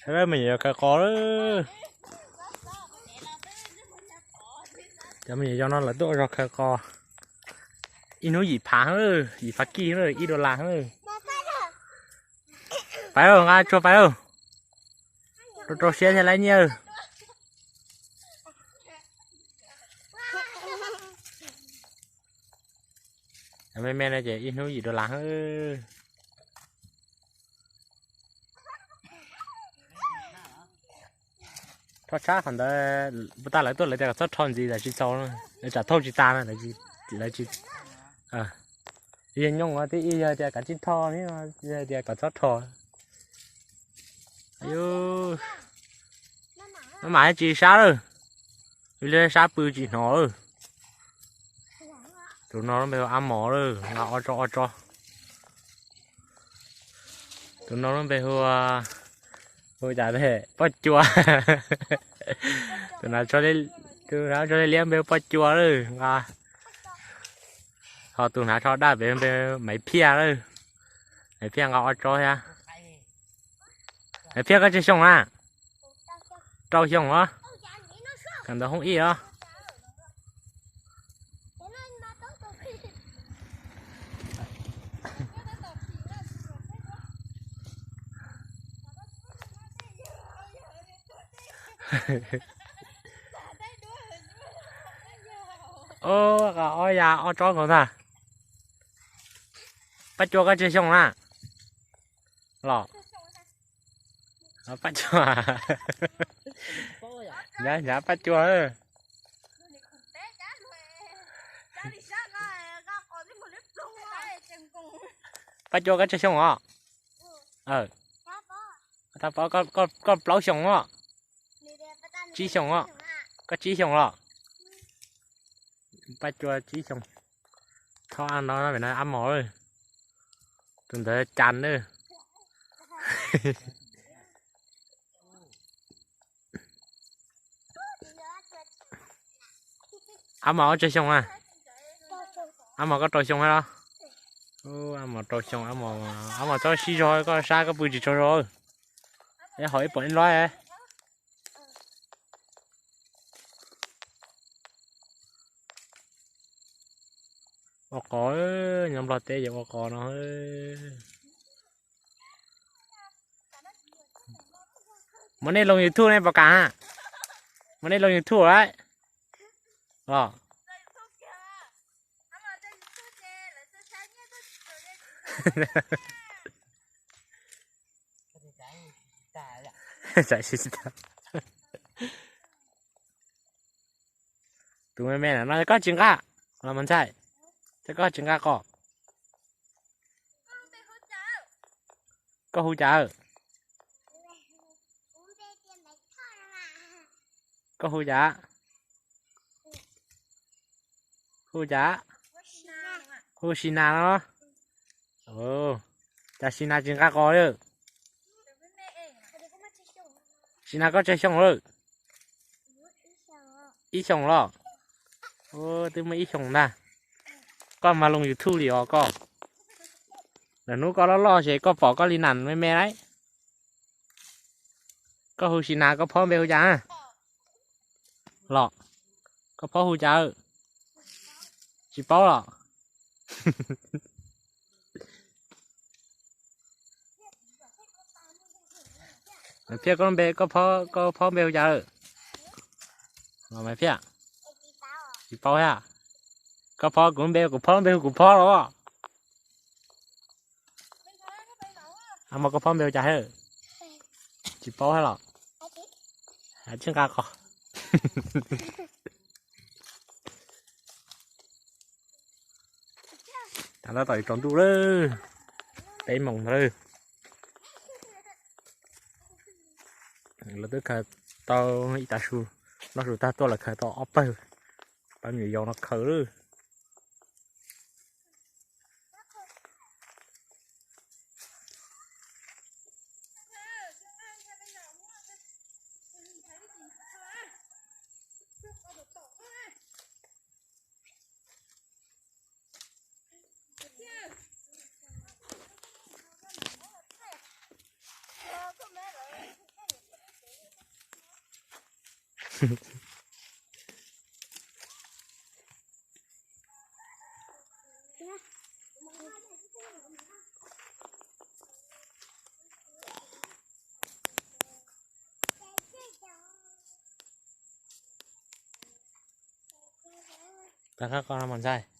Lawv me nyuam yaus khaws qos lawm. Cov me nyuam yaus no lawv tuaj ua zog khaws qos. Ib hnub yim phav, yim phav kij, ib dollar. Pais, nqa tsuag pais, rau rau siab thiaj laib nyiaj. Me me no ces ib hnub yim dollar. Rho tshab qhov ntawd, puas tas lawv tuaj lawv tias kom txhob rho ntxiv, lawv tsis txaus, lawv tsam thauj tsis tas na, lawv tsis, yog nyooj os, twb ib yog tias kav tsij rho, yog tias kom txhob rho. Maj mam tsis sab lawm, ib li sab pw tsis hnov lawm. Tus no lub npe hu ab mos lawm, nqa ob tsob ob tsob. Tus no lub npe hu, hu cas, Poj Cua. Tus hnav tshoj liab liab npe hu Poj Cua lawm, nqa. Ho tus hnav tshoj daj pem npe Maiv Phiaj lawm. Maiv Phiaj nqa ob tsob thiab. Maiv Phiaj koj tsawg xyoo na? Rau xyoo os. Kawm ntawv hoob ib os. Ob ya ob tsob nkaus ntag. Paj Cua koj tsawg xyoo na? Los, Paj Cua, hnyav hnyav Paj Cua. Paj Cua koj tsawg xyoo os? Koj plaub xyoo os? Tsib xyoo os? Koj tsib xyoo los? Paj Cua tsib xyoo. Tho no, ab mos, tus ntawd cas na. Ab mos koj tsawg xyoo na? Ab mos koj rau xyoo los? Ab mos rau xyoo, ab mos txhob sib zog, koj sab koj pw tsis tsaug zog. Ib hom ib puas ib lob. Ua qos, nyob Nplog teb ces ua qos no. Muab nej loo YouTube nej puas kam? Muab nej loo YouTube lawm los? Tus me me no koj tsis nqa los mas ntxhais, koj tsis nqa qos. Koj hu cas? Koj hu cas? Hu cas? Hu Sina no. Cas Sina tsis nqa qos li? Sina koj tsawg xyoo lawm? Ib xyoos los? Twb muaj ib xyoos ntag. Koj mas loo YouTube li os koj. Lwm hnub koj loj loj ces koj pom koj li nas me me lauj. Koj hu Sina, koj phob npe hu cas los? Koj phob hu cas? Tsis paub los? Maiv Phiaj, koj phob npe hu cas lawm? Los Maiv Phiaj, tsis paub thiab. Koj phob kuv npe, kuv phob npe hu kuv phob los? Ab mos, koj phob npe hu cas thiab? Tsis paub thiab los? Tsis nqa qos. Tam tab tom yuav tsaus ntuj lawm, peb moos ntawd lawm. Lawv twb khaws tau ib tav su, noj su tag tuaj lawv khaws tau ob pawg, pab me nyuam yaus no khaws lawm. Rov qab qos no mas ntxaij.